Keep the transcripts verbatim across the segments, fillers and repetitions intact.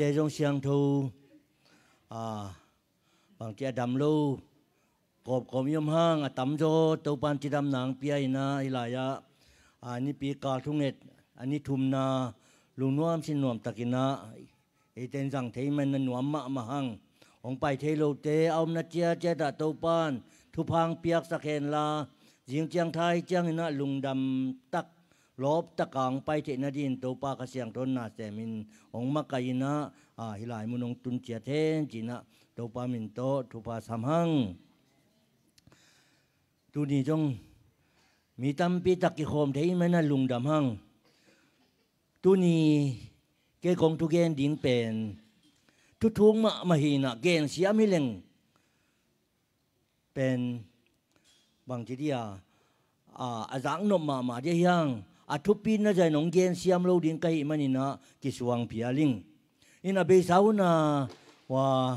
Te zong siangtho, a, bangci a dam lo kawpkawp i om hang, a tamzaw Topan cidam nang pia in ah, hih lai-ah, a, nipi kal thunget, a ni thumna, lungnuam sinnuam takin ah, eite in zang thei man na nuam mahmah hang. Hong pai thei lote a omna ciatciat ah Topan thupha piaksak henla, zing ciang thai ciangin ah lungdam tak, lawp taka hong pai theih nadingin Topa Kha Siangtho in na semin hong makaih in ah, a, hih lai mun hong tun ciat hen ci-in ah Topa min tawh thupha sam hang. Tuni zong mi tampi tak kikhawm thei man na lungdam hang. Tuni kei kong thugen ding pen thuthuk mahmah hi in ah, gensiam hi leng pen bangci dia, a, a zaknop mahmah dia hiang, a thupi na zai nong gensiam lo ding ka hih manin ah kisuang phial ing. In a beisa hun a, wa,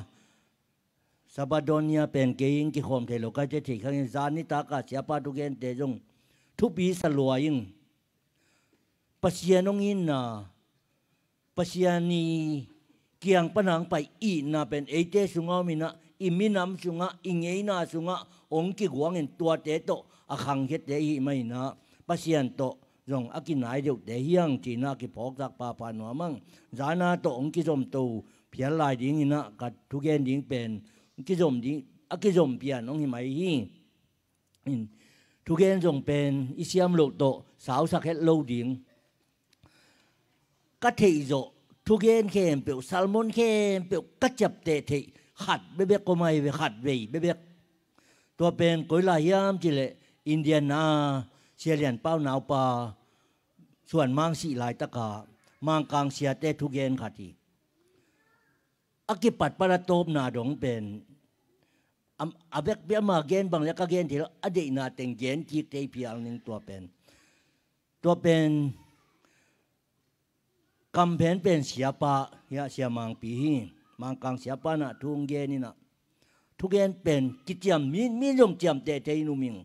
Sabbath dawn ni-a pen kei in kikhawm thei lo ka ci thei khang in, zan nitak a siapa thugente zong thupi sa lua ing. Pasian hong itna, Pasian i kiang pan hong pai itna pen eite sungah om in ah, i minam sungah, i ngeina sungah hong kiguangin tuate tawh a khangkhiate i hih manin ah, Pasian tawh zong a kinai deuhte hi hang ci-in ah kiphawksak phapha nuam hang. Zan a tawh hong kizomto phial lai dingin ah ka thugen ding pen kizom ding, a kizom pian hong hi mai hi. In, thugen zong pen i siam loh tawh sausak het lo ding. Ka theih zawh thugen khempeuh, sermon khempeuh ka ciapteh theih khat bekbek om ahi ve, khat vei bekbek. Tua pen koi lai hiam cih leh Indiana Sia Lian Pau naupa Suan Mang sih laitaka Mangkang siate thugen khat hi. A kipatpat a tawpna dong pen, am, a vekpi ama gen bang le ka gen thei lo, a deihna teng gen kik thei phial ning tua pen. Tua pen kamphen pen siapa, hiah Sia Mangpi hi, Mangkang siapa in ah thu hong gen in ah, thugen pen kiciam, mi, mi zong ciamteh thei in um ing.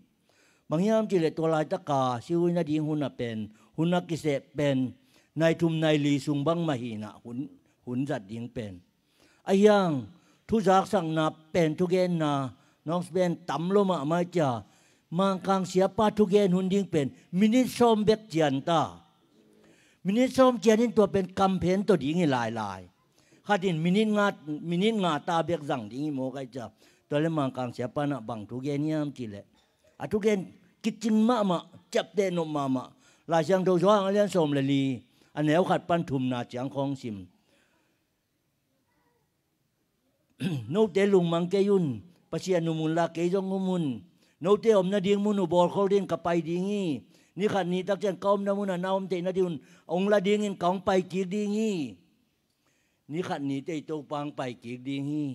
Bang hiam cih leh tua laitaka sihui nading hun ah pen, hun a kiseh pen nai thum nai li sung bangmah hi in ah, hun, hun zat ding pen. Ahi hang, thuzaksakna pen, thugenna nong pen tam lo mahmah cia, Mangkang siapa thugen hun ding pen minit sawm bek cian ta. Minit sawm cian in tua pen kamphen tawh ding hi lailai. Khat in minit nga, minit nga ta bek zang ding hi maw kai cia. Tua le Mangkang siapa in ah bang thugen hiam cih leh, a thugen kicing mahmah, ciapteh nop mahmah. Lai Siangtho Johan a lian sawm le li, a neu khat pan thumna ciang khawng sim. Note lungmang kei un, Pasian um unla kei zong um un. Note om nading mun uh bawlkhol ding ka pai ding hi. Ni khat ni tak ciang ka omna mun ah na om theih nading un hong la dingin ka hong pai kik ding hi. Ni khat ni teh i Topa hong pai kik ding hi.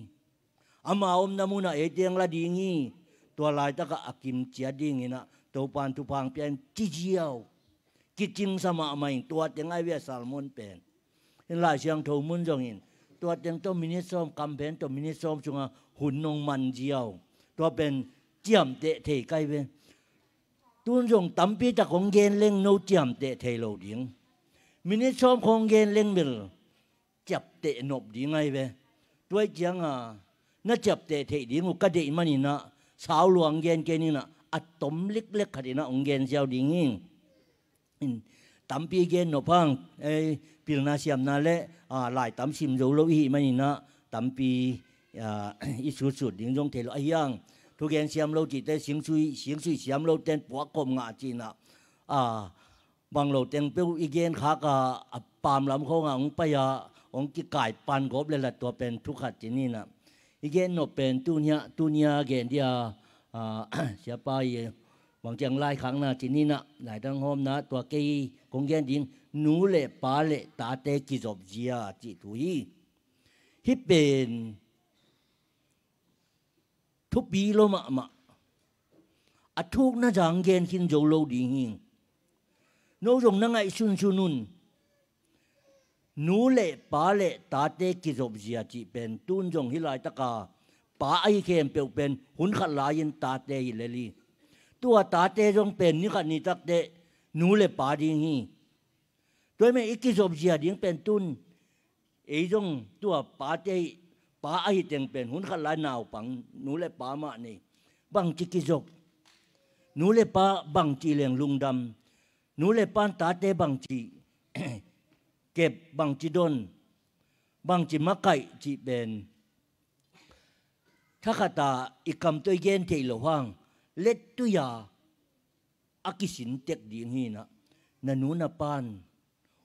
Ama omna mun ah eite hong la ding hi. Tua laitakah a kim ciat dingin ah Topa in thupha hong pia in ci ziau. Kicingsa mahmah in tua teng ahi ve a sermon pen. In Lai Siangtho mun zongin tua teng tawh minit sawm, kamphen tawh minit sawm sungah hun nong man ziau. Tua pen ciamteh thei kai ve. Tun zong tampi tak hong gen leng no ciamteh thei lo ding. Minit sawm khawng gen leng bel ciapteh nop ding ahi ve. Tua ih cianga na ciapteh theih ding uh ka deih manin ah sau luang gen kei ning ah, a tom liklek khat in ah hong gen ziau ding hi. In, tampi gen nop hang, ei, pilna siamna le, a, laitam sim zo lo i hih manin ah tampi, a, i sutsut ding zong thei lo. Ahi hang, thugen siam lo cihte, singsui, singsui siam lo ten puak kawm ngah ci-in ah, a, bang lo teng peuh i gen khak a, a pamlam khawngah hong pai a, hong kikai pan gawp le lat tua pen thu khat ci-in ah. I gen nop pen tuni-ah, tuni-a gen dia, a, siapa i bang ciang laikhakna ci-in ah, laidang hawmna tua kei kong gen ding, nu le pa le tate kizop zia cih thu hi. Hih pen thupi lo mahmah. A thukna zang gen khin zo lo ding hi. No zong na ngaihsunsun un. Nu le pa le tate kizop zia cih pen tun zong hih laitaka pa ahi khempeuh pen hun khat lai-in tate hi lel hi. Tua tate zong pen ni khat ni tak teh nu le pa ding hi. Tua hi meh i kizop zia ding pen tun Ei zong tua pate, pa ahi teng pen hun khat lai naupang, nu le pa mah nei. Bangci kizop, nu le pa bangci leng lungdam, nu le pan tate bangci kep, bangci don, bangci makaih cih pen thakhata i kam tawh i gen theih loh hang, lettuia a kisin tek ding hi inah, na nu na pan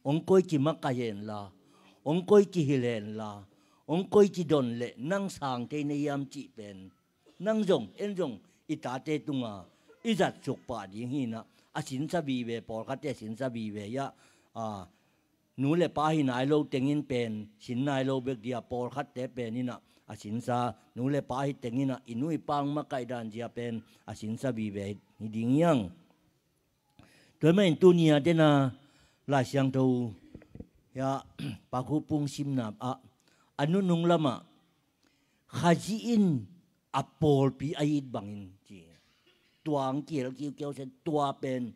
hong koici makaih henla, hong koici hilh henla, hong koici don le nang sang thei na hiam cih pen nang zong en zong i tate tunga i zatsuk pah ding hi inah, a sinsa vive, pawlkhatte a sinsa vive hiah, a, nu le pa hi nai lo tengin pen sin nai lo bek dia, pawlkhatte pen inah a sinsa, nu le pa hi teng inah i nu i pa hong makaih dan zia pen a sinsa vive hi ding hiang. Tua hi mahin tuni a dena Lai Siangtho hiah Pa Khup Pung simna ah a nunung lamah Khazih in a pawlpi a it bangin ci. Tua ang kiel kiukiau sen, tua pen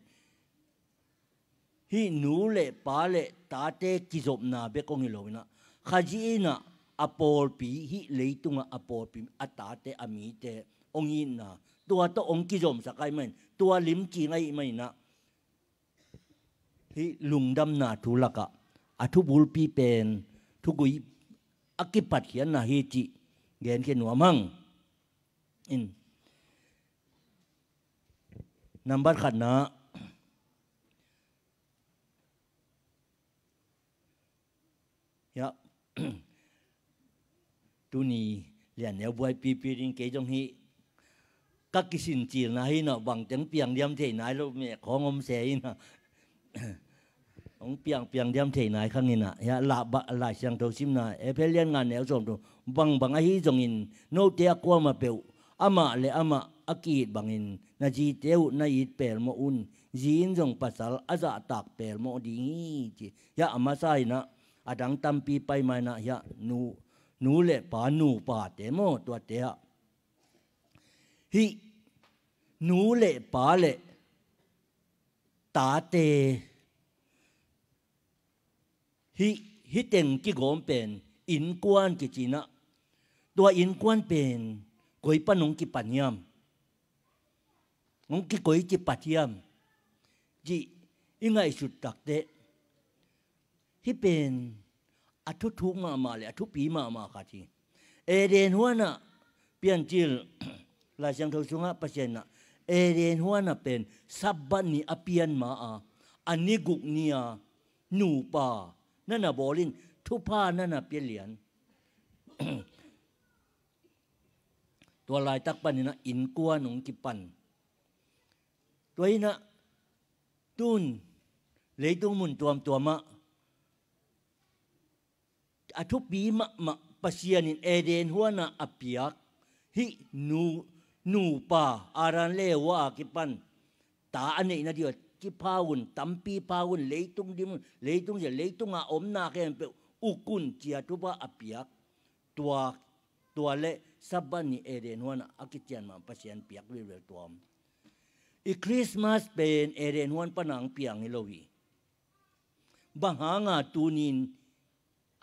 hih nu le pa le tate kizopna bek hong hi lo inah, Khazih inah a pawlpi, hih leitungah a pawlpi, a tate, a mite hong itna, tua tawh hong kizomsak ahih manin, tua limcing ahih maninah, hih lungdamna thu lakah a thubulpi pen, thugui a kipatkhiatna hi cih genkhia nuam hang. In, nambat khatna, hiah, tuni lian neu buai pipi ding, kei zong hih ka kisin cilna hi inah, bangteng piang diam thei nai lo meh khawng om se inah, hong piang, piang diam thei nai khang inah, hiah, la, ba, Lai Siangtho simna, Efesa lian nga neu sawm tua, bangbang ahi zongin note a kuamah peuh amah le amah a ki-it bangin na zite uh na it pelmawh un. Zi in zong pasal a zahtak pelmawh ding hi ci. Hiah a masa inah, a dang tampi pai ma inah, hiah nu, nu le pa, nupate maw, tuate ah, hih nu le pa le tate, hih, hih teng kigawm pen innkuan kici inah, tua innkuan pen koi pan hong kipan hiam, hong kikoici pat hiam cih i ngaihsut takteh, hih pen a thuthuk mahmah le a thupi mahmah khat hi. Eden huanah, Piancil Lai Siangtho sungah Pasian inah Eden huanah pen Sabbath ni a pian ma-a, a ni guk ni-a nupa na na bawl in, thupha na na pia lian. Tua laitak paninah innkuan hong kipan. Tua inah tun leitung mun tuamtuamah a thupi mahmah Pasian in Eden huanah a piak hih nu, nupa Adam le Eva a kipan ta a neihna dingah kipha un, tampi pha un, leitung dim un, leitung zia, leitunga omna khempeuh uk un ci-a thupha a piak. Tua, tua le Sabbath ni Eden huanah a kician mah Pasian piak vilvel tua om. I Christmas pen Eden huan pana hong piang hi lo hi. Bang hanga tunin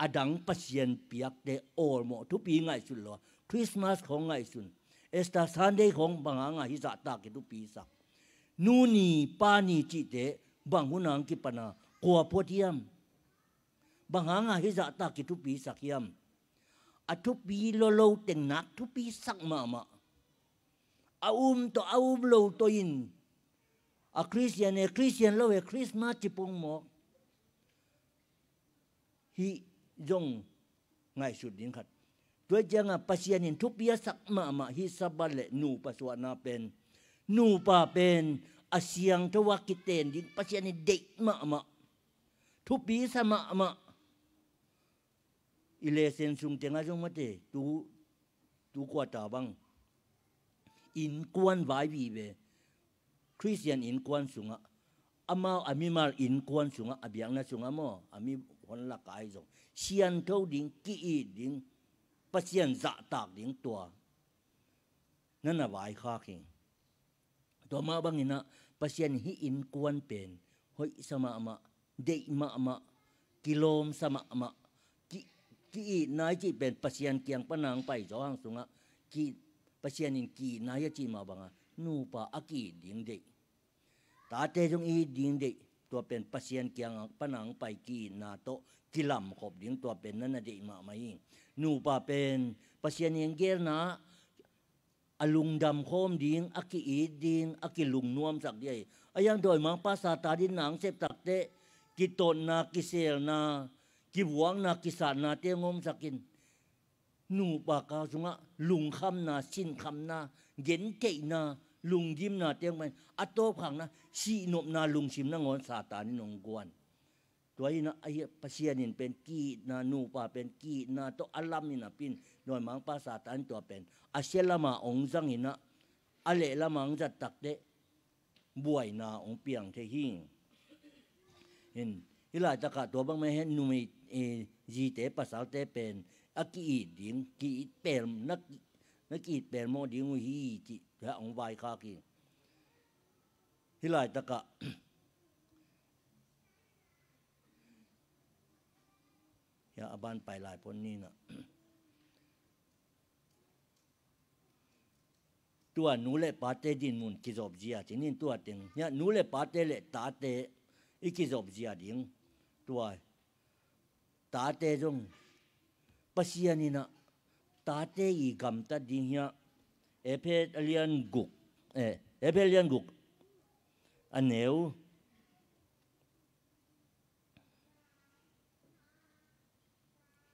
a dang Pasian piakte awlmawh thupi ngaihsun lo a, Christmas khawng ngaihsun, Easter Sunday khawng bang hanga hih zahtak kithupisak? Nu ni, pa ni cihte bang hun hang kipana kua phuat hiam? Bang hanga hih zahtak kithupisak hiam? A thupi lolo teng nak thupisak mahmah. A um tawh a um lo tawh in, a Christian e, Christian lo e, Christmas ci pong mawk. Hih zong ngaihsut ding khat. Tua cianga Pasian in thupi a sak mahmah hih Sabbath le nupa suahna pen, nupa pen a siangtho a kiten ding, Pasian in deih mahmah, thupi sa mahmah. I lesson sung tengah zong mate, tu, tu kuata bang innkuan vai vive, Christian innkuan sungah, amau a mimal innkuan sungah, a biakna sungah maw, a mi hon lak ai zong siantho ding, ki-it ding, Pasian zahtak ding tua na na vaikhak hi. Tua mah banginah Pasian hih innkuan pen hoihsa mahmah, deih mahmah, kilawmsa mahmah, ki, Ki-itna i cih pen Pasian kiang pana hong pai zaw hang sungah, ki, Pasian in ki-itna hi a cih mah bangah nupa a ki-it ding deih, tate zong i it ding deih, tua pen Pasian kiang pana hong pai ki-itna tawh kilamkhop ding, tua pen na na deih mahmah hi. Nupa pen Pasian in gelna a lungdam khawm ding, a ki-it ding, a kilungnuamsak ding ahi. A hiang dawimangpa Satan in na hong sep takteh, kitotna, kiselna, kivuakna, kisatnate hong omsak in, nupa kha sungah lungkhamna, sinkhamna, gentheihna, lunggimnate hong pai in, a tawpkhakna, sihnopna lungsim nangawn Satan in hong guan. Tua hi inah, ahi Pasian in pen ki-itna, nupa pen ki-itna tawh a lam in a pin, dawimangpa Satan in tua pen a sia lama hong zang inah, a leh lama hong zat takteh buaina hong piang thei hi. In, hih laitakah tua bangmah hen numei, eh, zite, pasalte pen a ki-it ding, ki-it pel, na, na ki-it pelmawh ding uh hi cih hong vaikhak hi. Hih laitakah hiah a ban pai lai pon ni inah, tua nu le pate dinmun kizop zia ci-in, tua teng hiah nu le pate le tate i kizop zia ding. Tua tate zong Pasian inah tate i gamtat ding hiah, Efesa a lian guk, eh, Efesa a lian guk, a neu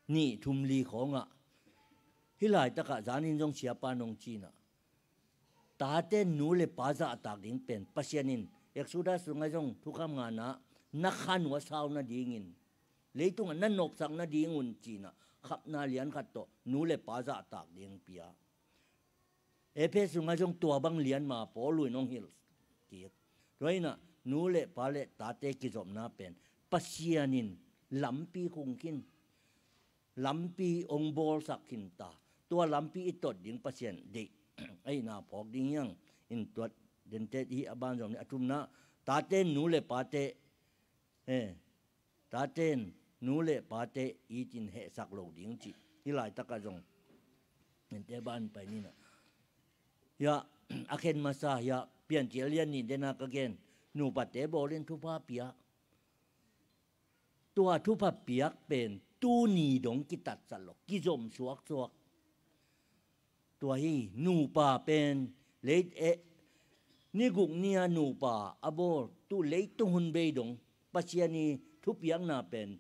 nih, thum, li khawngah, hih laitakah zanin zong siapa in hong ci inah, tate in nu le pa zahtak ding pen Pasian in Exodus sungah zong Thukham ngana, na khan uh a sau nadingin, leitungah na nopsak nadingun ci inah, khapna lian khat tawh nu le pa zahtak ding pia. Efesa sungah zong tua bang lian mah Paul in hong hilh kik. Tua inah nu le pa le tate kizopna pen Pasian in lampi khung khin, lampi hong bawlsak khin ta. Tua lampi i tot ding Pasian deih ahihna phawk ding hi hang. In tua dente hi a ban zong ni, a thumna, tate in nu le pate, eh, tate in nu le pate it in hehsak lo ding cih hih laitakah zong, ente ban pai ni inah. Hiah a khen masa hiah Piancil a lian nih dena ka gen, nupate bawl in thupha pia. Tua thupha piak pen tuni dong kitatsat lo, kizom suaksuak. Tua hi, nupa pen lei, eh, ni guk ni-a nupa a bawl, tu leitung hun bei dong Pasian i thupiakna pen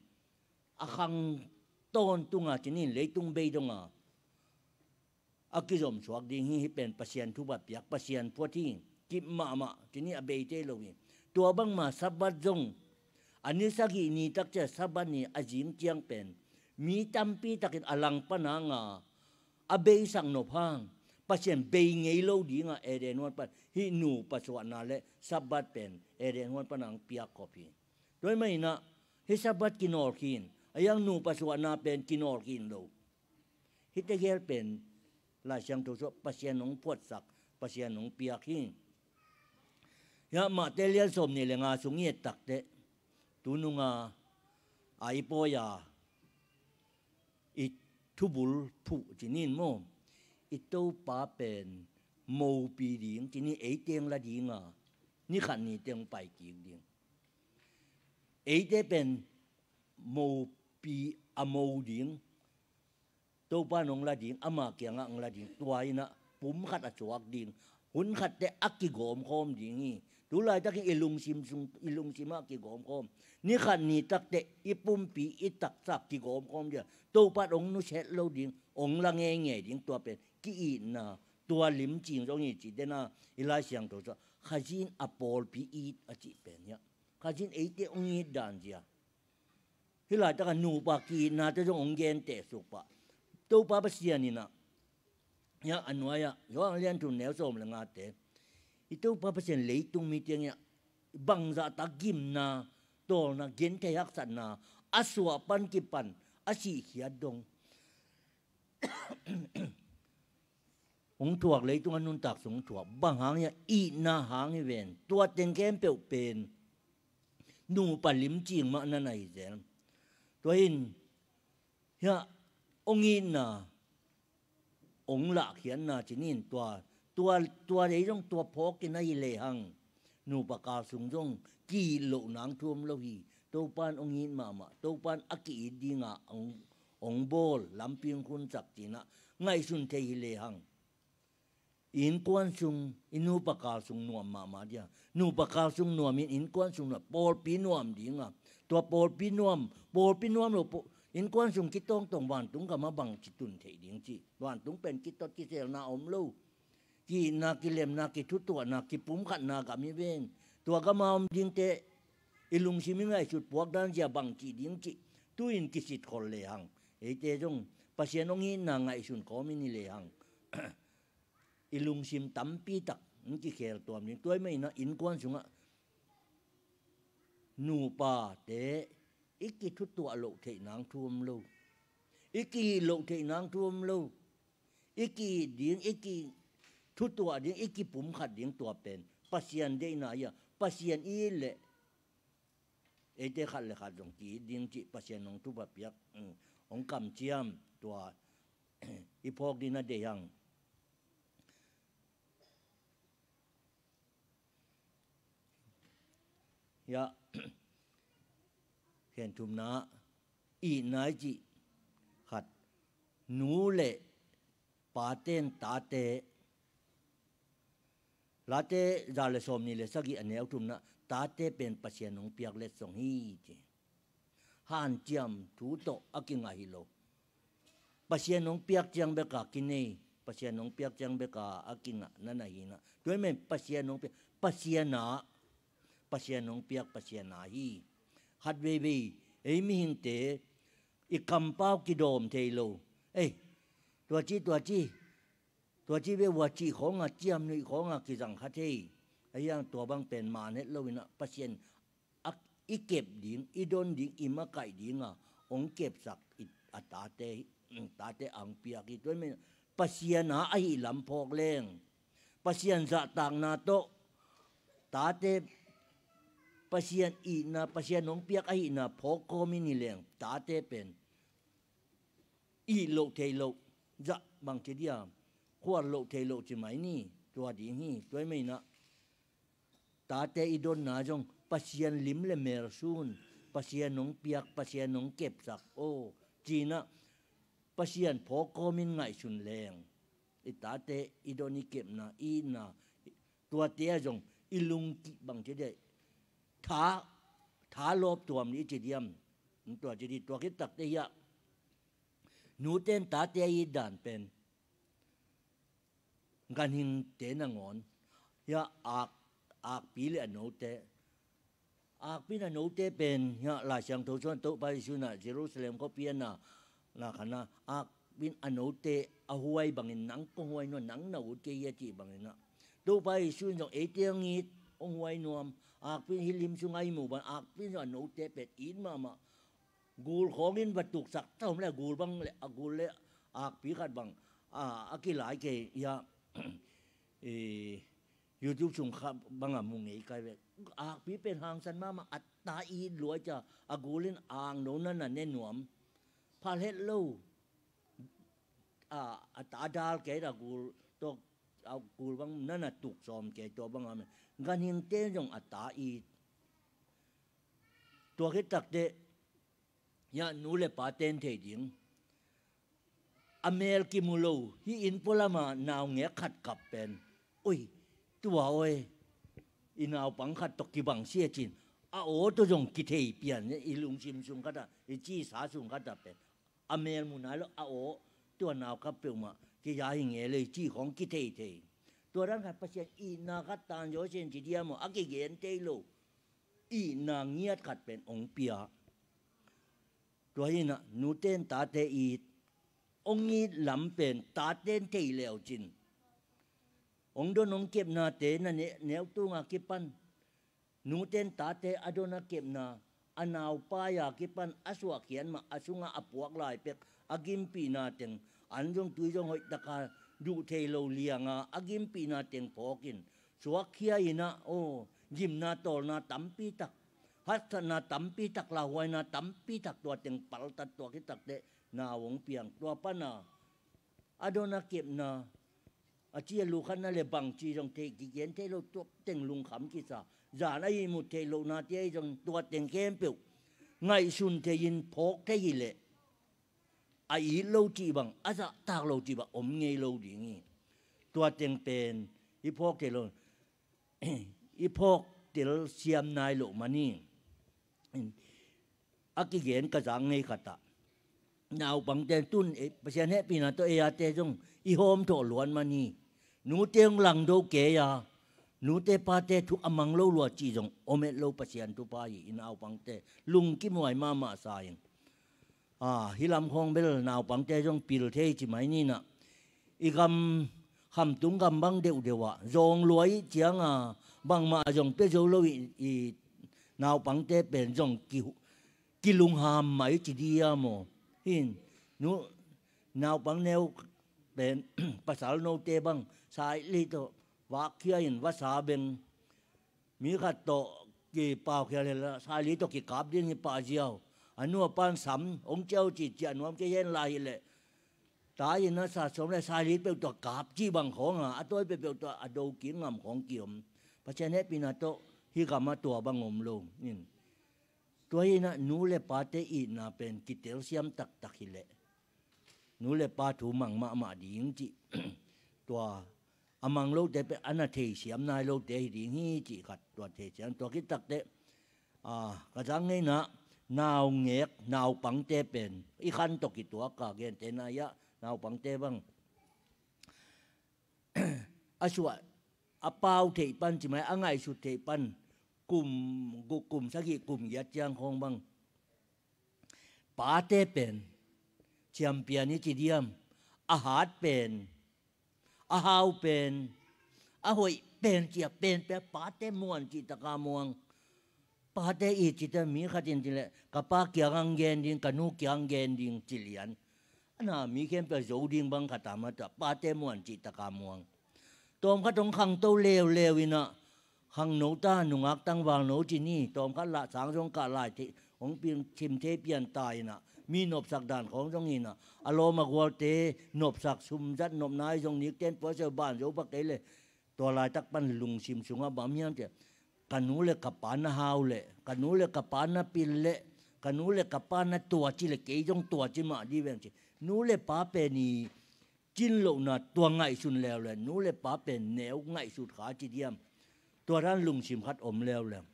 a khang tawntunga ci-in, leitung bei donga a kizom suak ding hi. Hih pen Pasian thupha piak, Pasian phuat hi. Kip mahmah ci-in a bei thei lo hi. Tua bangmah Sabbath zong, a ni sagih ni tak ciang Sabbath ni a zing ciang pen mi tampi takin a langpang hanga a beisak nop hang, Pasian bei ngei lo dinga Eden huan pan hih nupa suahna le Sabbath pen Eden huan pan hong piak khop hi. Tua ahih manin ah hih Sabbath kinawlkhin, a hiang nupa suahna pen kinawlkhin lo. Hihte gel pen Lai Siangtho sungah Pasian hong phuatsak, Pasian hong piak hi. Hiah Mate lian sawmnih le nga sung i et takteh, tununga a i pawi a i thubul phuh ci-in maw, i Topa pen mopi ding ci-in, ei teng la dinga ni khat ni teng pai kik ding. Eite pen mopi a mo ding, Topa in hong la ding, ama kiangah hong la ding, tua in ah pum khat a suak ding, hun khat teh a kigawmkhawm ding hi. Tu laitakin i lungsim sung, i lungsim ah kigawmkhawm, ni khat ni tak teh i pumpi, i taksa kigawmkhawm ding a, Topa in hong nusiat lo ding, hong la ngeingei ding, tua pen ki-itna, tua limcing zong hi ci. Dena i Lai Siangtho sungah Khazih in a pawlpi it a cih pen hiah, Khazih in eite hong it dan zia. Hih laitakah nupa ki-itnate zong hong genteh suk pah. Topa Pasian in ah, hiah a nuai-ah, Johan lian thum neu sawm le ngate, i Topa Pasian leitung mi teng hiah bangzahtak gimna, tawlna, genthei haksatna a suah pan kipan a sihkhiat dong hong thuak, leitung a nuntak sung thuak. Bang hang hiah? Itna hang hi ven. Tua teng khempeuh pen nupa limcing mah na na hi zel. Tua hi-in hiah hong itna, hong lahkhiatna ci-in tua, tua, tua dei zong tua phawkin ahi lehang nupa kal sung zong ki-it loh nang thu om lo hi. Topa in hong it mahmah, Topa in a ki-it dinga hong, hong bawl, lampi hong khunsak ci-in ah ngaihsun thei hi lehang, i innkuan sung, i nupa kal sung nuam mahmah dia. Nupa kal sung nuam in innkuan sung nuam, pawlpi nuam dinga. Tua pawlpi nuam, pawlpi nuam lo, paw-, innkuan sung kitawngtawng vantung gam ah bangci tun thei ding ci. Vantung pen kitot kiselna om lo. Ki-itna, kilemna, kithutuahna, kipumkhatna gam hi ven. Tua gam ah om dingte i lungsim i ngaihsut puak dan zia bangci ding ci. Tu-in kisitkhol lehang, eite zong Pasian hong itna ngaihsun kawmin hi lehang, i lungsim tampi tak hong kikhel tuam ding. Tua ahih manin ah innkuan sungah nupate i kithutuah loh theih nang thu om lo. I ki-it loh theih nang thu om lo. I ki-it ding, i kithutuah ding, i kipumkhat ding, tua pen Pasian deihna hi a, Pasian i it leh eite khat le khat zong ki-it ding cih Pasian hong thupha piak, mm, hong kamciam tua i phawk ding a deih hang. Hiah, khen thumna, itna i cih khat, nu le paten tate, Late za le sawmnih le sagih a neu thumna, tate pen Pasian hong piak letsong hi ci. Hanciam thu tawh a kingah hi lo. Pasian hong piak ciang beka kinei, Pasian hong piak ciang beka a kingah nan ahi na. Tua ahih manin Pasian hong piak, Pasian a, Pasian hong piak, Pasian a hi. Khat veivei, ei mihingte i kampau kidawm thei lo. Ei, tua ci, tua ci, tua ci ve ua cih khawnga, ciamnuih khawnga kizang kha thei. Ahi hang tua bang pen man het lo in ah, Pasian a, i kep ding, i don ding, i makaih dinga hong kepsak i, a tate, tate a hong piak hi. Tua ahih manin Pasian a ahih lam phawk leng, Pasian zahtakna tawh tate, Pasian itna, Pasian hong piak ahihna phawk kawmin hi leng, tate pen it loh thei loh, zah bang ci dia, khual loh thei loh ci mai ni, tua ding hi. Tua ahih manin ah tate i donna zong Pasian lim le mel sun, Pasian hong piak, Pasian hong kepsak aw ci-in ah Pasian phawk kawmin ngaihsun leng, i tate i don, i kepna, i itna, tuate ah zong i lungkip bang ci dia, tha, tha lawp tuam ni i ci diam. Tua ci di, tua khit takte hiah nute in tate a it dan pen ganhingte nangawn, hiah ak, akpi le a note, akpi in a note pen hiah Lai Siangtho sungah Topa Jesu in ah Jerusalem khuapi a na, na khan ah, akpi in a note a huai bangin nang kong huai nuam, nang na ut kei hi a cih bangin ah, Topa Jesu in zong eite hong it, hong huai nuam. Akpi in hih lim sungah i muh bang, akpi in zong a note pen it mahmah. Gul khawngin va tuksak ta om le, a gul bang le, a gul le akpi khat bang, a, a kilai kei hiah, eh, YouTube sung kha bangah mu ngei kai ve. Akpi pen hangsan mahmah, a ta it lua cia, a gul in ang lo na na ne nuam. Phal het lo. A, a ta dal kei a gul tawh, a gul bang na na tuk sawm kei, tua bangah ganhingte zong a ta it. Tua khit takte hiah nu le paten thei ding, a mel kimu lo, hih inn pualama naungek khat kap pen, oi, tua oi, i naupang khat tawh kibang sia cin, a aw tawh zong kithei pian, i lungsim sung khatah, i cisa sung khatah pen a mel mu nai lo, a aw, tua nau kap peuhmah kiza hi ngei le cih khawng kithei thei. Tua dan khat Pasian itna khat tan zaw sen ci diam aw, a kigen thei lo itna ngiat khat pen hong pia. Tua hi in ah nute in tate it, hong it lam pen tate in thei le uh cin, hong don hong kepnate na ne, neu tunga kipan, nute in tate a don a kepna, a naupai a kipan a suahkhiat mah, a sungah a puak lai pek a gimpihna teng, an zong tui zong hoihtaka duh thei lo lianga a gimpihna teng phawkin, suakkhia in ah, aw, gimna tawlna tampi tak, haksatna tampi tak, lauhuaina tampi tak, tua teng paltat, tua khit takte nau hong piang. Tua pana a don a kepna, a ci a lukhatna le bangci zong thei kigen thei lo, tua teng lungkham kisa. Zan a ihmut theih lohnate ahi zong tua teng khempeuh ngaihsun thei-in phawk thei hileh a it lo cih bang, a zahtak lo cih bang om ngei lo ding hi. Tua teng pen i phawk thei lo, i phawk tel siam nai loh man hi. A kigen ka zak ngei khat ah, naupangte tun, eh, Pasian hehpihna tawh ei ate zong i hawm thawh luat man hi. Nute hong langdo kei a, nute pate thu a mang lo lua cih zong om et lo, Pasian thupha hi. I naupangte lungkimuai mahmah sa ing. Ah, hih lam khawng bel naupangte zong pil thei ci mai ni nah. I gam, khamtung gam bang deuhdeuh ah zawng lua ih cianga bangmah zong pia zo lo ih, i naupangte pen zong ki, kilungham mai ci diam aw. Hin, nu, naupang neu pen pasal note bang saili tawh vakkhia in vasa beng, mi khat tawh kipaukhial hela, saili tawh kikap ding hi pah ziau. A nu a pan sam hong ciau ci, ciah nuam kei hen lai hileh, ta in a sa sawm le saili peuh tawh kap cih bang khawng a, a tawi peuhpeuh tawh a do kik ngam khawng kiom. Pasian hehpihna tawh hih gam ah tua bang om lo. In, tua hi nah, nu le pate itna pen kitelsiam taktak hileh nu le pa thu mang mahmah ding cih. Tua a mang lote pen a na theisiam nai lote hi ding hi cih khat, tua theisiam. Tua khit takteh, ah, ka zak ngei nah, naungek, naupangte pen i khan tawh kituak ka gente na hi ah, naupangte bang a suah, a pau theih pan ci mai, a ngaihsut theih pan kum guk, kum sagih, kum giat ciang khawng bang pate pen champion hi ci diam, a hat pen, a hau pen, a hoih pen, cia pen pen pate muan cih taka muang. Pate i cite mi khat in ci leh, ka pa kiang ang gen ding, ka nu kiang gen ding ci lian. A na mi khempeuh zo ding bang khat a mata, pate muan cih taka muang. Tawmkhat hong khangto leuleu in ah, khangno ta, nungak tangval no ci ni, tawmkhat lah sang zong kah lai thei, hong pin chim thei pian ta in ah, mi nopsak dan khawng zong in ah, a lawm a gualte nopsak, sum zat nopna ahi zong, nikten puaseu ban zo bak kei leh, tua laitak pan lungsim sungah bang hiam cih leh, ka nu le ka pa na hau leh, ka nu le ka pa na pil leh, ka nu le ka pa na tua ci leh kei zong tua ci mah dih veng ci. Nu le pa pen i cin lohna tua ngaihsun leuleu, nu le pa pen neu ngaihsut kha ci diam. Tua dan lungsim khat om leuleu.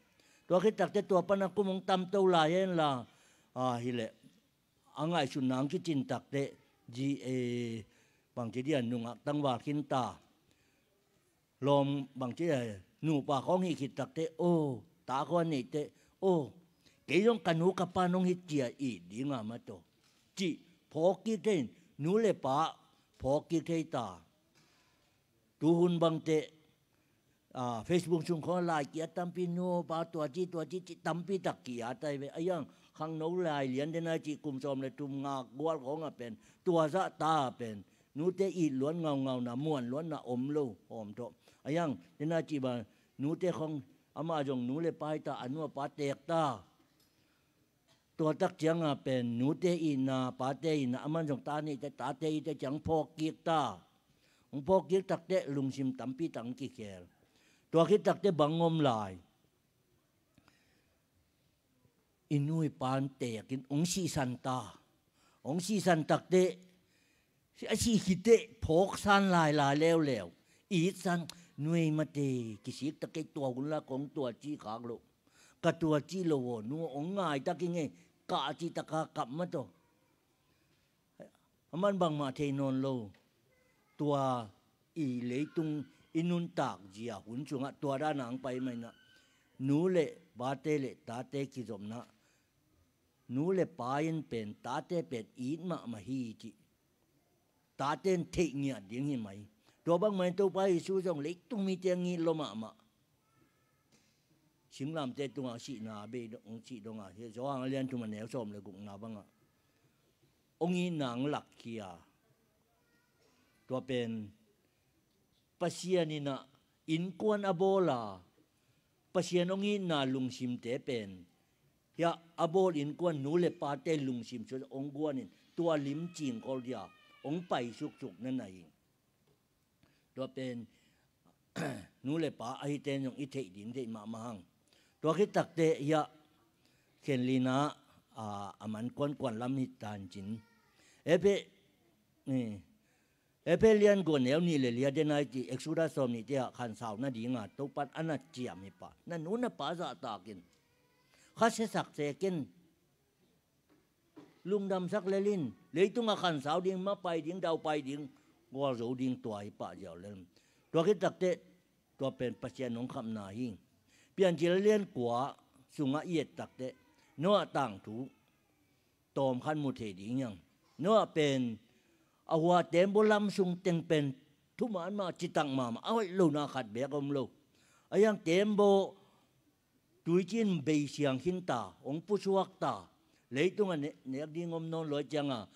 Tua khit takteh tua pan a kum hong tamto lai hen la, a, hileh a ngaihsut nang kicin takteh, zi, e, bangci dia nungak tangval khin ta. Lawm bangci dia nupa khawng hih khit takteh, o, ta khawng a neih teh, o, kei zong ka nu ka pa nong hih cia i ding a mataw, cih phawk kik thei in, nu le pa phawk kik thei ta. Tuhun bangteh, a, Facebook sung khawng lai ki-at tampi, nu pa tua ci, tua ci, ci tampi tak ki-at ai ve. A iang khangno lai lian den ai ci, kum sawm le thum ngak gual khawng a pen, tua zah ta a pen, nute it luan ngaungauna, muan luanna om lo, hawm tawh. A iang den ai ci bang, nute khawng amah zong nu le pa hi ta, a nu a pa teek ta. Tua tak cianga pen nute itna, pate itna, aman zong ta neih teh, tate itna ciang phawk kik ta. Hong phawk kik takteh lungsim tampi tak hong kikhel. Tua khit takteh bang om lai? I nu i pa in teek in hong sihsan ta. Hong sihsan takteh, a sih khit teh phawksan lailai leuleu. Itsan, nuai mate, kisik ta kei, tua hun la kong tua ci khak loh. Ka tua ci lo aw, nu hong ngai tak i ngei, ka ci taka kap mataw. Aman bangmah thei nawn lo. Tua i leitung i nuntak zia hun sungah tua dan a hong pai mah in ah, nu le pate le tate kizopna, nu le pa in pen tate pen it mahmah hi cih tate in theih ngiat ding hi mai. Tua bangmah in Topa Jesu zong leitung mite a ngit lo mahmah. Singlamteh tungah sihna bei dong, hong sih dong a, Johan a lian thum a neu sawm le gukna bangah hong itna hong lakkhia. Tua pen Pasian in ah innkuan a bawl a, Pasian hong itna lungsimte pen, hiah a bawl innkuan nu le pate lungsim sung hong guan in, tua lim cingkol dia hong pai suksuk na na hi. Tua pen nu le pa ahite zong i theih ding deih mahmah hang. Tua khit takteh hiah khenlina a man kuankuan lam hi tancin. Epe Ephesian gua neu nih le li a den ai ci, Exodus sawm nih te ah khansau nadinga Topan a na ciam hi pah. Na nu na pa zahtak in, kha siasak sek in, lungdamsak lel in, leitungah khansau ding, mapai ding, daupai ding, gualzo ding tua hi pah ziau lel. Tua khit takteh tua pen Pasian hong khamna hi. Piancil lian kua sungah i et takteh Noah tangthu tawm khat mu thei ding hiang. Noah pen a hua tembaw lam sung teng pen thuman mah, citak mahmah, a hoih lona khat beek om lo. A hiang tembaw tuicin beisiang khinta, hong pusuakta, leitungah ne-, nek ding om nawn luai cianga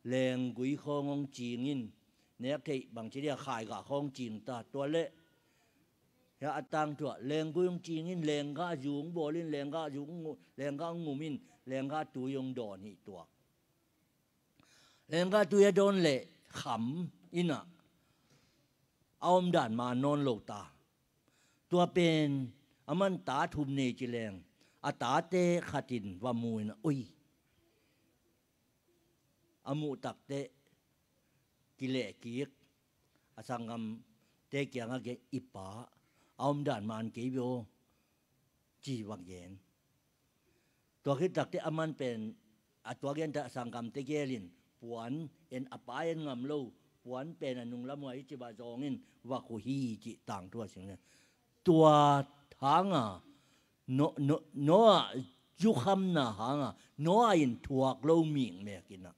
lenggui khawng hong cingin, nek theih bangci dia khaigah khawng cingta, tua leh hiah a tangthu ah lenggui hong cingin, lenggah zu hong bawlin, lenggah zu hong ngu-, lenggah hong ngumin, lenggah tui hong dawn hi tuak. Lenggah tui a dawn leh kham innah a omdan man nawn lo ta. Tua pen a man ta thum nei ci leng, a tate khatin va mu innah, oi, a muh takteh kilehkik, a sanggamte kiangah gen, i pa a omdan man kei ve aw, ci va gen. Tua khit takteh a man pen a tua gen ta a sanggamte gelin puan en, a pa en ngam lo, puan pen a nunglam uh a i ci va zawngin va khu hi ci tangthu a sing le. Tua hanga No-, No-, Noah zukhamna hanga Noah in thuak lo mikmek innah,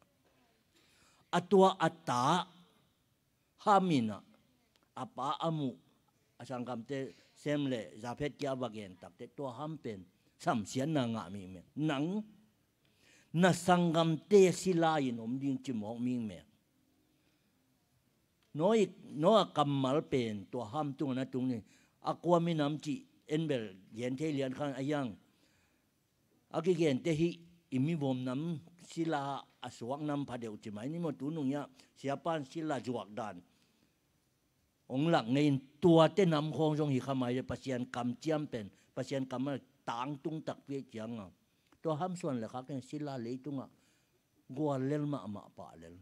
a tua a ta Ham innah a pa a muh, a sanggamte Sem le Jafet kia a va gen takteh tua Ham pen samsiatna ngah mikmek. Nang na sanggamte sila in om ding cimawk mikmek. Noah, Noah kammal pen tua Ham tungah na tung ni. A kua minam cih en bel gen thei lian khan a hiang. A kigente hih i mivom nam sila a suak nam pha deuh ci mai ni maw, tu nung hiah siapan sila zuak dan hong lak ngei in, tuate nam khawng zong hi kha mai le, Pasian kamciam pen, Pasian kammal tangtung takpi cianga tua Ham suan le khak in sila leitungah gual lel mahmah pah lel.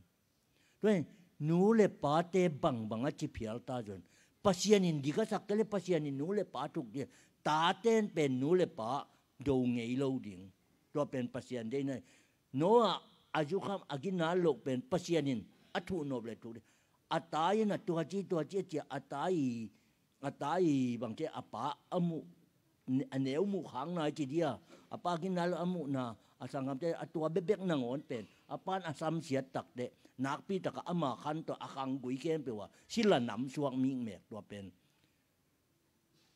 Tua hi, nu le pate bangbang a ci phial ta zon, Pasian in dik a sak kei le Pasian in nu le pa thuk ding, taten pen nu le pa do ngei lo ding. Tua pen Pasian deihna hi. Noah a zukham a ginat loh pen Pasian in a thuhnop le thuk ding. A ta in a tua ci, tua ci a cia, a ta i a ta i bangci a pa a muh, a neu muh khak nai ci dia, a pa ginat lo a muhna, a sanggamte a tua bekbek nangawn pen a pan a samsiat takteh nakpi takah ama khan tawh a khanggui khempeuh ah sila nam suak mikmek. Tua pen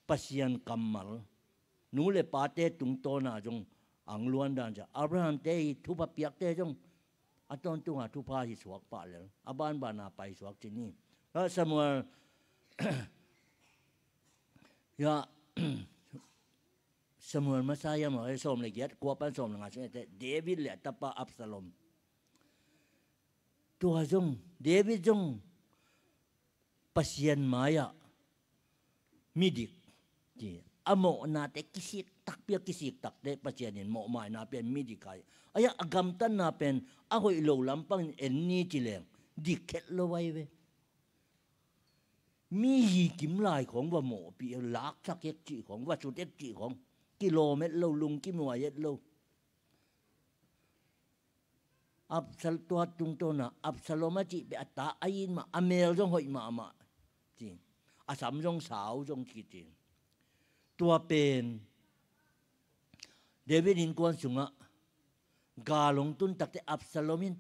Pasian kammal, nu le pate tungtawna zong ang luan dan cia, Abraham te i thupha piakte zong a tawntunga thupha hi suak pah lel, a banbana pai suak ci ni. Samuel, ya, Samuel masa ia maw, sawm le giat, kua pan sawm le nga sung ete, David le a tapa Absalom. Tua zong, David zong Pasian mai-ah midik ci, a mawhnate kisik takpi a kisik takte Pasian in mawhmaina pian midik ai. Aia a gamtatna pen a hoih lo lampangin en ni ci leng dik khet lo ai ve. Mi hi kim lai khawng va mawhpih, laksak ek cih khawng, va sut ek cih khawng, kilawm et lo, lungkim huai et lo. Absal-, tua tungtawna Absalom a cih peh a ta a it mah, a mel zong hoih mahmah ci, a sam zong sau zong kici. Tua pen David innkuan sungah gal hong tun takte Absalom in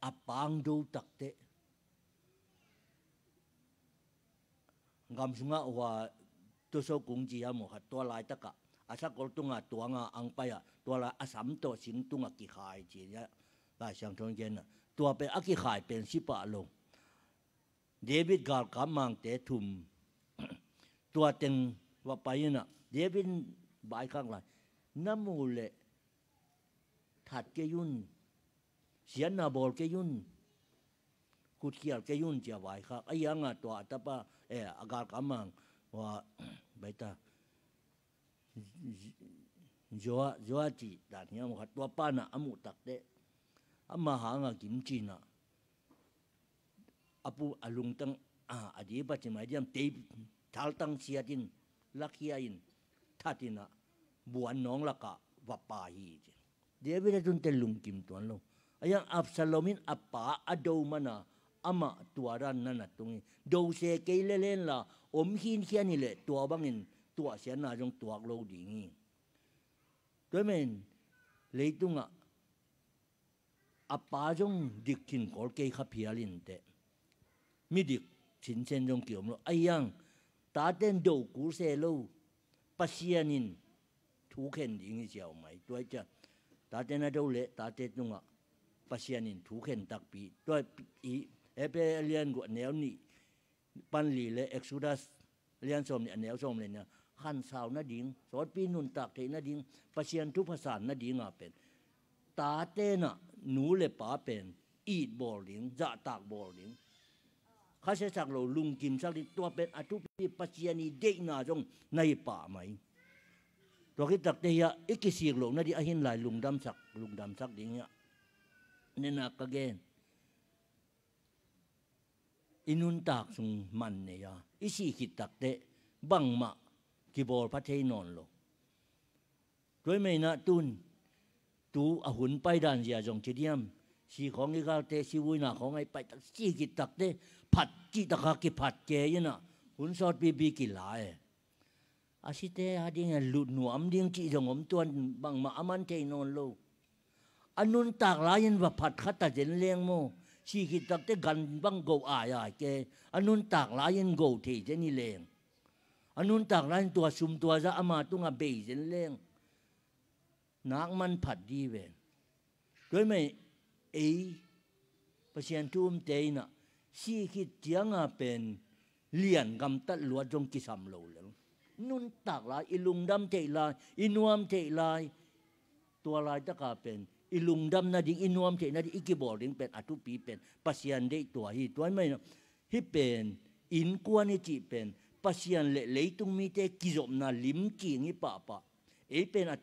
a pangdo takte gam sungah hua tuso kung ci a mu khat, tua laitakah a sakol tunga tuanga ang pai-ah tua lai a sam tawh sing tungah kikhai ci a, Lai Siangtho in genna. Tua pen a kikhai pen si pah lo. David galkap mangte thum tua teng va pai inah David vaikhak lai, na mu leh that kei un, siatna bawl kei un, kutkhial kei un ci a vaikhak. A hiangah tua a tapa, eh, a galkam mang, hua, baita, Joa, Joa ci dan hiam khat, tua pana a muh takteh, ama hanga kimcinah, a pu a lungtang, a, a dipa ci mai diam, tei thaltang siatin, lakhia in, thatinah, buan nawng lakah va pa hi ci. David a tunte lungkim tuan lo. A hiang Absalom in a pa a do mana amah tua dan na na tung hi. Dose kei lelen la om khinkhian hileh tua bangin tuahsiatna zong tuak lo ding hi. Tua men leitungah a pa zong dik khin kol kei kha phial inteh, midik sinsen zong kiom lo. A hiang taten do kul se lo, Pasian in thu khen ding hi ciau mai. Tua hi ciah tate na do leh tate tungah Pasian in thu khen takpi. Tua hi, Hebrew a lian guk a neu nih pan li le Exodus lian sawm nih a neu sawm le nih, khansau nading, sawtpi nuntak theih nading, Pasian thupha san nadinga pen tate nah nu le pa pen it bawl ding, zahtak bawl ding, khasiasak lo, lungkimsak ding, tua pen a thupi, Pasian i deihna zong na hi pah mai. Tua khit takteh hiah i kisik loh nading a hin lai lungdamsak, lungdamsak ding hiah nenak ka gen. I nuntak sung man nei a, i sih khit takteh bangmah kibawl pha thei nawn lo. Tua hi meinah tun tu a hun paidan zia zong ci diam, si khawng i galte, si vuina khawng a i pai tak, sih khit takteh phat cihtakah kiphat kei inah hun sawtpipi kila e. A site a dingin lut nuam ding cih zong om tuan, bangmah a man thei nawn lo. A nuntak lai-in va phat kha ta zen leng maw. Sih khit takteh gan bang go ai ai ke. A nuntak lai-in go thei zen hi leng. A nuntak lai-in tua sum tua za ama tungah bei zen leng. Nak man phat di ve. Tua hi mei ei Pasian thu umte inah sih khit cianga pen lian gamtat luat zong kisam lo lel. Nuntak lai, i lungdam theih lai, i nuam theih lai, tua laitaka pen i lungdam nading, i nuam theih nading, i kibawl ding pen a thupi pen Pasian deih tua hi. Tua hi mei inah hih pen innkuan i cih pen Pasian le leitung mite kizopna limcing hi pahpah. Ei pen a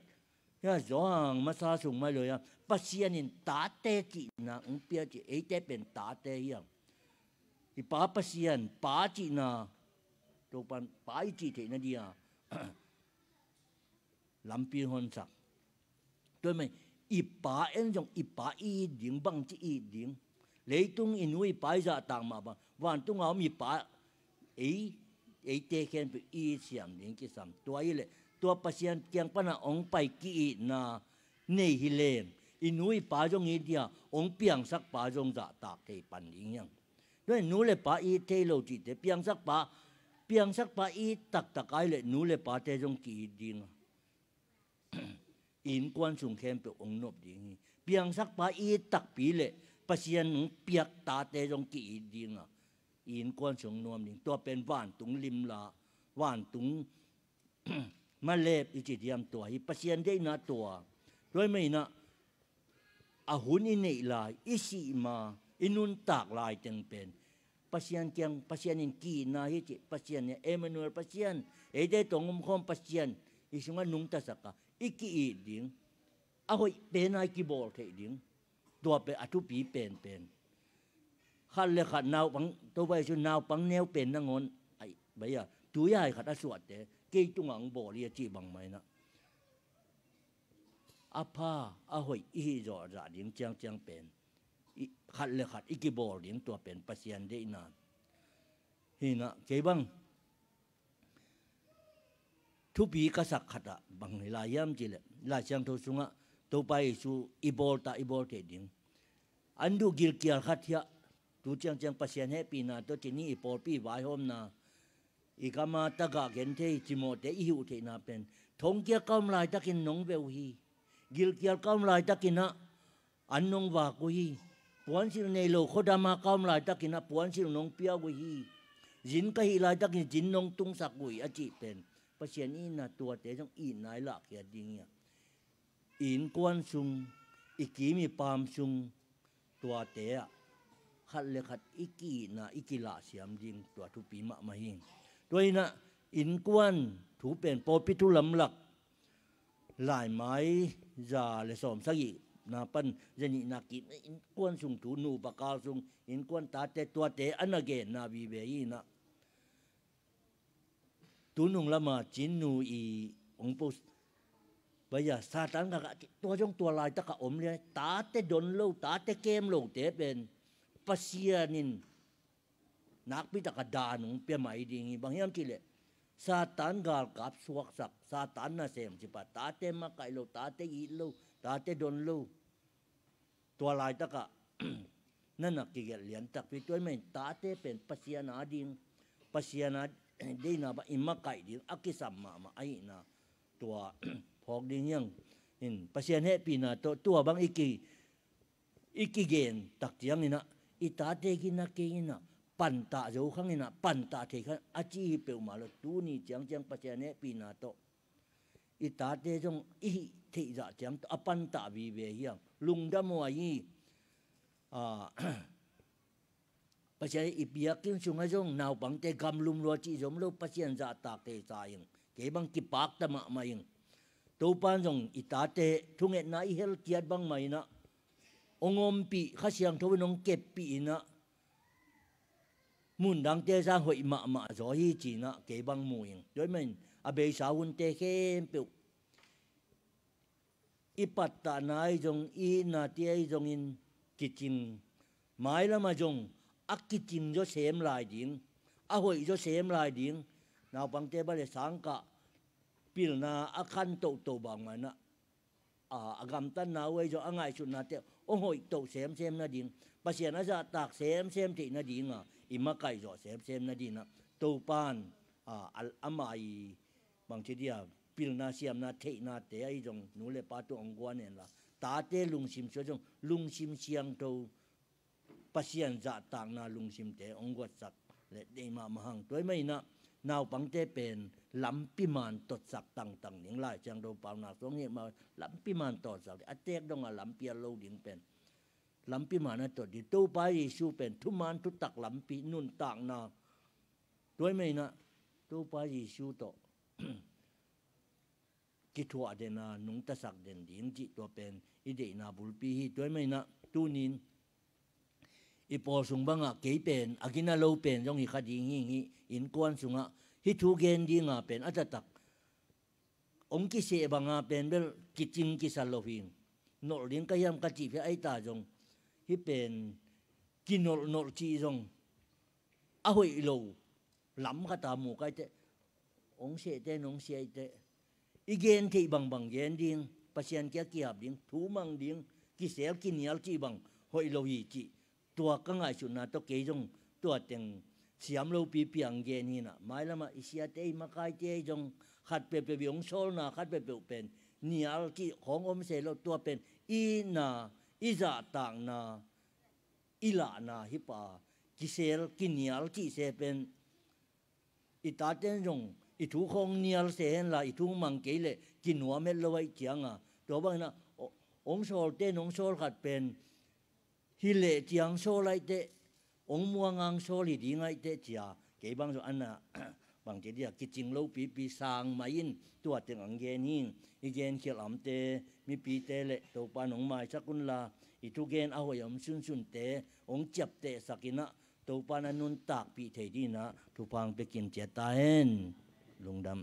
Hia zawhang masa sung mai lo hia, Pasian in tate cihna hong pia cih, eite pen tate hiang. I Pa Pasian, Pa cihna, Topan Pa i cih theihna dia lampi honsak. Tua mai, i Pa en zong, i Pa i it ding, bangci i it ding. Leitung i nu i pa i zahtak mah bang, vantunga om i Pa ei, eite khempeuh i siam ding kisam. Tua hileh tua Pasian kiang pana hong pai ki-itna nei hi leng, i nu i pa zong it dia, hong piangsak pa zong zahtak thei pan ding hiang. Tua hi nu le pa it thei lo cihte, piangsak pa, piangsak pa it taktak ai leh nu le pate zong ki-it dinga i innkuan sung khempeuh hong nop ding hi. Piangsak pa it takpi leh Pasian hong piak tate zong ki-it dinga i innkuan sung nuam ding. Tua pen vantung limla, vantung malep i ci diam, tua hi Pasian deihna tua. Tua hi meinah a hun i neih lai, i sih ma, i nuntak lai teng pen Pasian kiang, Pasian in ki-itna hi cih, Pasian hi Emmanuel Pasian, eite tawh hong omkhawm Pasian i sungah nungtasak a, i ki-it ding, a hoih pena i kibawl theih ding. Tua pen a thupi penpen. Khat le khat naupang, Topa Jesu naupang neu pen nangawn, ai, bai a, tui ai khat a suahte kei tungah hong bawl hi a cih bangmah inah a pha a hoih i hih zawhzah ding ciangciang pen, i, khat le khat i kibawl ding, tua pen Pasian deihna. Hinah kei bang thupi ka sak khatah bang hi lai hiam cihleh, Lai Siangtho sungah Topa Jesu i bawl ta, i bawl theih ding, an duh gilkial khat hiah, tu ciangciang Pasian hehpihna tawh cini i pawlpi vaihawmna, i gama tagah genthei cimawhte i hiuh theihna pen, thongkia ka om laitakin nong ve uh hi. Gilkial ka om laitakinah an nong vak uh hi. Puansilh nei lo khuadama ka om laitakinah puansilh nong pia uh hi. Zin ka hih laitakin zin nong tungsak uh hi a cih pen Pasian itna tuate zong itna i lahkhiat ding hi a. I innkuan sung, i kim i paam sung, tuate ah khat le khat i ki-itna i kilahsiam ding tua thupi mahmah hi. Tua inah innkuan thu pen pawlpi thu lamlak laimai za le sawmsagihna pan zanihna kim innkuan sung thu nupa kal sung innkuan tate tuate a na genna vive hi inah tunung lama Chin nu i hong post baia Satan gakah tua zong tua laitakah om le tate don lo, tate kem lote pen Pasian in nakpitaka dan hong pia mai ding hi. Bang hiam cihleh Satan galkap suaksak, Satan nasem cipa tate makaih lo, tate it lo, tate don lo. Tua laitakah na nak kigelh liantakpi tua i mahin tate pen Pasian a ding, Pasian a deina bang i makaih ding a kisam mahmah ahihna tua phawk ding hiang in Pasian hehpihna tawh tua bang i ki i kigen tak cianginah i tate ginna kei inah pantah zo khanginah pantah thei khan a ci hi peuhmah lo tuni ciangciang Pasian hehpihna tawh i tate zong i hih theihzah ciang tawh a pantah vive hiang lungdam huai hi. Pasian i biakinn sungah zong naupangte gamlum lua cih zom lo Pasian zahtak thei sa ing. Kei bang kipakta mahmah ing. Topan zong i tate thungetna i helkiat bangmah inah hong ompih Kha Siangtho in hong keppih inah mundangte sang hoih mahmah zaw hi cinah kei bang mu ing. Tua i mahin a beisa hunte khempeuh i pattahna ahi zong i itnate ahi zongin kicing mailamah zong a kicing zaw sem lai ding, a hoih zaw sem lai ding. Naupangte bale sangkah pilna a khan tohtoh bangmah inah a gamtatna uh ahi zong a ngaihsutnate hong hoih toh semsem nading, Pasian a zahtak semsem theih nadinga i makaih zawh semsem nadinah Topan a, a, ama i bangci dia pilna siamna theihnate ahi zong nu le pa tu hong guan henla tate lungsim sua zong lungsim siangtho Pasian zahtakna lungsimte hong guatsak le deih mahmah hang. Tua i mahinah naupangte pen lampi man totsak tangtang ding Lai Siangtho paunak sung hih mah lampi man totsak ding a tek dongah lampi a lo ding pen lampi man a tot ding Topa Jesu pen thuman thutak lampi nuntakna tua i mahinah Topa Jesu tawh kithuah den a nungtasak den ding cih tua pen i deihna bulpi hi. Tua i mahinah tunin i pawl sung bangah kei pen a gina lo pen zong hi kha ding hi hih innkuan sungah hih thu gen dinga pen a taktak hong kiseh banga pen bel kicing kisa lo hi. Nolh ding ka hiam ka cih phia aita zong hih pen kinolhnolh cih zong a hoih lo lam khata mu kaiteh hong sehte nong siaiteh i gen theih bangbang gen ding, Pasian kia kihap ding, thu mang ding, kisel kinial cih bang hoih lo hi cih tua ka ngaihsutna tawh kei zong tua teng siam lopi piang gen hinah mailamah i siate i makaite i zong khat peuhpeuh i hong sawlna khat peuhpeuh pen nial cih khawng om se lo tua pen i itna i zahtakna i lahna hih pa kisel kinial cih se pen i taten zong i thu khawng nial se henla i thu mang kei leh kinuam het lo aih cianga tua banginah hong sawlte nong sawl khat pen hi leh ciang sawl aih teh hong muang ang sawl hi ding aih teh cia kei bang zong ana bangci dia kicing lopipi sang mai in tua teng ang gen hi. I gen khialhamte mipite le Topa nong maisak unla i thugen a hoih a om sunsunte hong ciaptehsak inah Topa na nuntakpih thei dinah thupha ang pekin ciat ta hen. Lungdam.